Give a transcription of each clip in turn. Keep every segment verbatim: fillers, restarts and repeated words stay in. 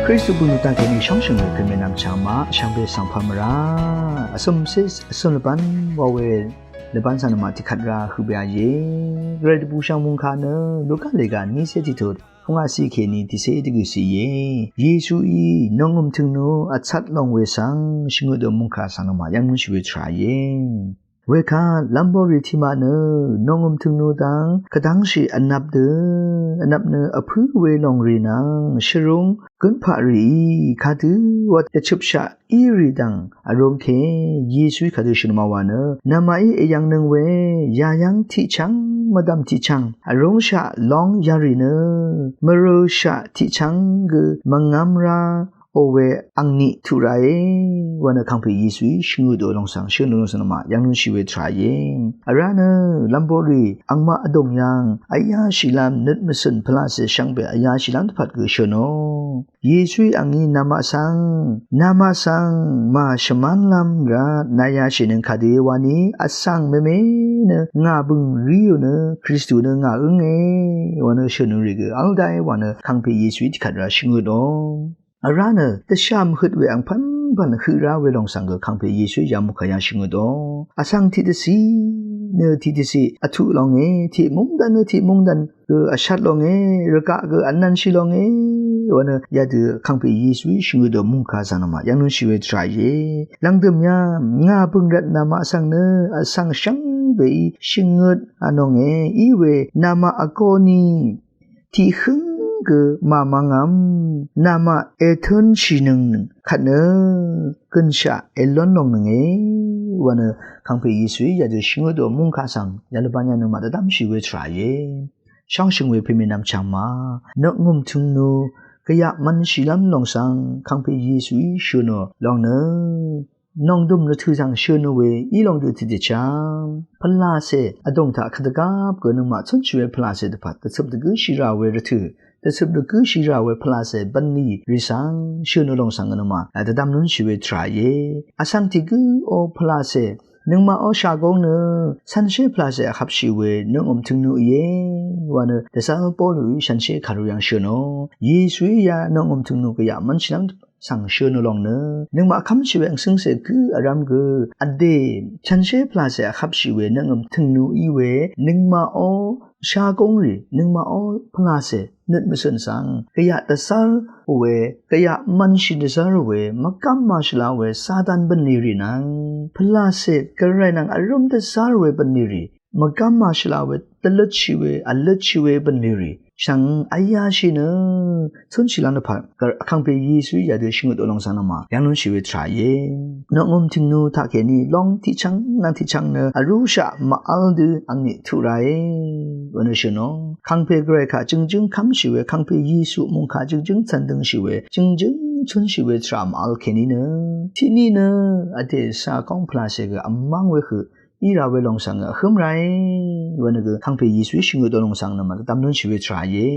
Kristu bø̀n taq kèní shóngshø̀ng we kø̀mè nvmchvng maq shvngbe svng pà mvrá vsø̀m cé vsø̀m lvbán wa we lvbán svng nø maq tiqkvt rá høq bèá íe. Gvray dvbùshv̀ng mungkà nø Luka lèga nícé tiqtut pvngwà cì kèní tiqcé dvgø̀ cì íe. Yesuí nòngø̀m tø̀ngnu vtsat long we svng shvngøt dø mungkà svng nø maq yv̀ngnønshì we tvrà íe. Wekvt lv́mbórì tiqmaq nø nòngø̀m tø̀ngnu dv́ng kvdv́ngshì vnvp dø vnvp nø vpǿ we lòngrì nvng shvrúng gǿnpaq rìí kadø wa dvchøpshaq írì dv̀ng vrúngke. Yesuí kadø shø̀n ma wa nø, nvmaqí èyv̀ngnøng we yayv́ng tiqchv́ng mvdv̀m tiqchv̀ng vrúngshaq lóng yarì nø mvrøshaq tiqchv́ng gø mvngv́m rá ò we angni tuq ràe wa nø kàngpè Yesuí shvngøt dø long svng shø̀n dø long svng nø maq yv̀ngnønshì we tvrà íe. Vrá nø lv́mbórì angmaq vdùng yv̀ng vyáshìlv́m nøt mvsø̀n pvlacè shvngbe vyáshìlv́m dvpvt gø shø̀nò. Yesuí angí namaq svng namaq svng màshvmánlv́m rvt nayashìnøng kadø wani vsvng mèmè nø ngà bø̀ng ríò nø Kristu nø ngà ǿnge wa nø shø̀n ǿngrì gø vl daqe wa nø kàngpè Yesuí tiqkvt rá shvngøt dø. Vrá nø dvshà mvhøt we angpv́npv̀n høq rá we lòng svng gø kàngpè Yesuí yamukà yv̀ng shvngøt dø. Vsvng tiqdvcì nø tiqdvcì vtuq longe, tiqmungdv̀n nø tiqmungdv̀n gø vshat longe, rvgaq gø vnvnshì longe wa nø yadø kàngpè Yesuí shvngøt dø mungkà svng nø maq yv̀ngnønshì we tvrà íe. Lv̀ngdø̀m yv̀m ngà bø̀ng rvt namaq svng nø vsvng shvngbeí shvngøt vnònge í we namaq vgō ni tiqhǿng gø màmvngvm namaq ètǿnshìnøng kvt nø gønshaq èlón longnønge wa nø kàngpè Yesuí yadø shvngøt dø mungkà svng yalvbán yv̀ng nø maq dvdv́mshì we tvrà íe. Shóngshø̀ng we pèmè nvmchvng maq nøngø̀m tø̀ngnu gvyaq mvnshìlv́m lòng svng kàngpè Yesuí shø̀nò long nø nòngdø̀m rvtø̀ svng shø̀nò we í long dø tiqdvchá pvlacè vdùng taq kvdvgvp gø nøngmaq cúnshì we pvlacè dvpvt dvcøp dvgǿshì rà we rvtø̀, dvcøp dvgǿshì rà we pvlacè bv̀nlì rì svng shø̀nò lòng svng nø maq dvdv́mnønshì we tvrà íe. Vsvng tiq gǿ o pvlacè nøngmaq o shagóng nø shànshér pvlacè vhvpshì we nøngø̀m tø̀ngnu íe wa nø dvzv́r Poluí shànshér kàru yv̀ng shø̀nò. Yesuí ya nøngø̀m tø̀ngnu gvyaq mvnshìlv́m svng shø̀nò lòng nø nøngmaq vkv́mshì we angcǿngcè gǿ vrv́m gø vdè shànshér pvlacè vhvpshì we nøngø̀m tø̀ngnu í we nøngmaq o shagóng rì nøngmaq o pvlacè nøt mvsø̀n svng gvyaq dvzv́r we gvyaq mvnshì dvzv́r we mvgv́m màshvla we Satan bv̀nlì rì nvng pvlacè gvray nvng vrúm dvzv́r we bv̀nlì rì mvgv́m màshvla we dvløtshì we vløtshì we bv̀nlì rì shvng vyáshì nø cúnshìlv́m dvpvt kàngpè Yesuí yadø shvngøt dø long svng nø maq yv̀ngnønshì we tvrà íe. Nøngø̀m tø̀ngnu taqkèní long tiqchv́ng nvng tiqchv́ng nø vrúshaq màvl dø angni tuq ràe wa nø shø̀nò. Kàngpè gvray kaq jø̀ngjǿng kv́mshì we kàngpè Yesu mungkà jø̀ngjǿng cv̀n døngshì we jø̀ngjǿng cúnshì we tvrà màvl kèní nø tiqní nø vdè shagóng pvlacè gø vmv́ng we høq í rà we lòng svng vhǿm ràe wa nø gø kàngpè Yesuí shvngøt dø lòng svng nø maq dvdv́mnønshì we tvrà íe.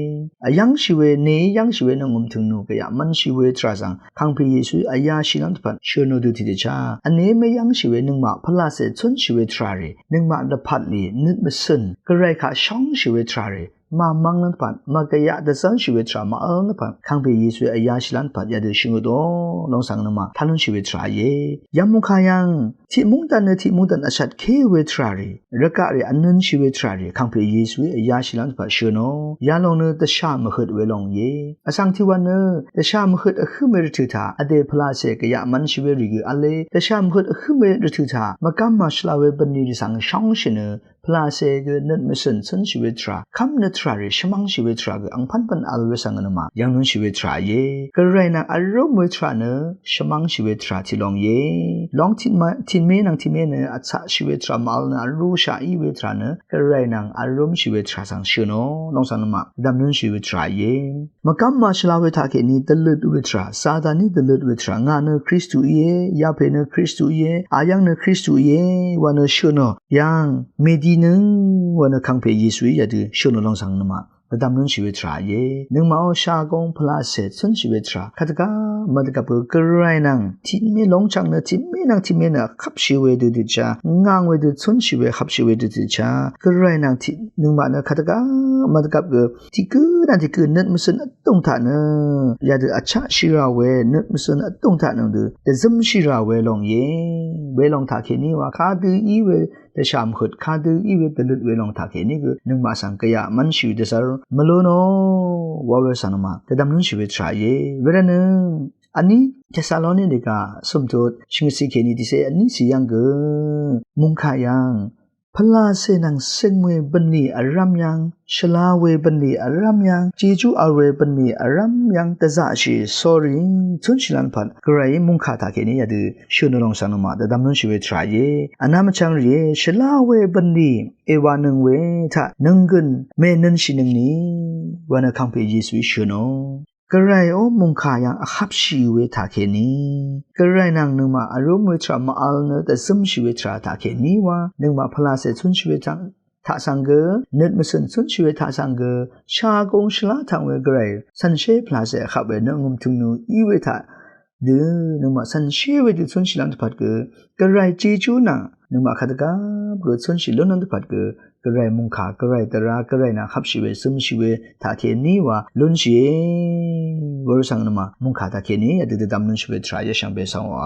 Vyv́ngshì we nèí yv́ngshì we nøngø̀m tø̀ngnu gvyaq mvnshì we tvrà svng kàngpè Yesuí vyáshìlv́m dvpvt shø̀nò dø tiqdvchá vnèí mvyv́ngshì we nøngmaq pvlacè cúnshì we tvrà rì nøngmaq dvpvt lì nøt mvsø̀n gvray kaq shóngshì we tvrà rì màmvnglv́m dvpvt màgvyaq dvzv́rshì we tvrà màvlv́m dvpvt kàngpè Yesuí vyáshìlv́m dvpvt yadø shvngøt dø long svng nø maq tálúnshì we tvrà íe. Yamungkà yv̀ng tiqmungdv̀n nø tiqmungdv̀n vshatké we tvrà rì rvgaq rì vnønshì we tvrà rì kàngpè Yesuí vyáshìlv́m dvpvt shø̀nò. Yalòng nø dvshà mvhøt we lòng íe. Vsvng tiqwv̀n nø dvshà mvhøt vhǿm we rvtø̀ taq vdè pvlacè gvyaq mvnshì we rì gø v̄le dvshà mvhøt vhǿm we rvtø̀ taq mvgv́m màshvla we bv̀nlì rì svng shóngshì nø pvlacè gø nøt mvsø̀n cúnshì we tvrà kv́m nø tvrà rì shvmv́ngshì we tvrà gø angpv́npv̀n vl we svng nø maq yv̀ngnønshì we tvrà íe. Gvray nvng vrúm we tvrà nø shvmv́ngshì we tvrà tiq long íe. Long tiqmé nvng tiqmé nø vtsaqshì we tvrà màvl nø vrúshaq í we tvrà nø gvray nvng vrúmshì we tvrà svng shø̀nò long svng nø maq dvdv́mnønshì we tvrà íe. Mvgv́m màshvla we taqkèní dvløt we tvrà, Sataní dvløt we tvrà, ngà nø Kristu íe, yapè nø Kristu íe, ayv́ng nø Kristu íe wa nø shø̀nò yv̀ng mèdinøng wa nø kàngpè Yesuí yadø shø̀nò lòng svng nø maq dvdv́mnønshì we tvrà íe. Nøngmaqò shagóng pvlacè cúnshì we tvrà kadvgá mvdvgvp gø gvray nvng tiqmé lóngchvng nø tiqmé nvng tiqmé nø vhvpshì we dø dvchá ngàng we dø cúnshì we vhvpshì we dø dvchá gvray nvng tiq nøngmaq nø kadvgá mvdvgvp gø tiq gø nvng tiq gø nøt mvsøn vdùng taq nø yadø vchaqshì rà we nøt mvsøn vdùng taq nø dø dvzømshì rà we lòng íe. Welòng taq kèní wa kadø í we dvshà mvhøt kadø í we dvløt we lòng taq kèní gø nøngmaq svng gvyaq mvnshì we dvzvr mvlú nò wa we svng nøngmaq dvdvm lúnshì we tvrà íe. Wervtnø vní Tesaloninika cø̀mtut shvngøtcì kèní tiqcé vní cì yv́ng gø mungkà yv́ng pvlacè nvng cøng we bv̀nlì vrv́m yv́ng, shvla we bv̀nlì vrv́m yv́ng, jejú vl we bv̀nlì vrv́m yv́ng dvzaqshì, sorry, cúnshìlv́m pvt gvray mungkà taq kèní yadø shø̀n lòng svng nøngmaq dvdvm lúnshì we tvrà íe. Vnvm vchvng rìé, shvla we bv̀nlì èwànøng we taq nønggøn mènønshìnøngni wa nø kàngpè Yesuí shø̀nò. Gvray ó mungkà yv́ng vhvpshì we taq kèní, gvray nvng nøngmaq vrúm we tvrà mvvl nø dvzømshì we tvrà taq kèní wa nøngmaq pvlacè cúnshì we taq taq svng gø, nøt mvsøn cúnshì we taq svng gø, shagóng shvlá taq we gvray cv̀nshé pvlacè vhvp we nø ngø̀m tø̀ng nø í we taq dø nøngmaq cv̀nshé we dø cúnshìlv́m dvpvt gø, gvray jejú nvng nøngmaq kadvgvp gø cúnshì lúnlv́m dvpvt gø, gvray mungkà, gvray dvrá, gvray nvng vhvpshì we, zømshì we taq kèní wa lúnshìe. Wa rvsvng nøngmaq mungkà taq kèní yadø dvdvm lúnshì we tvrà yashvngbe svng wa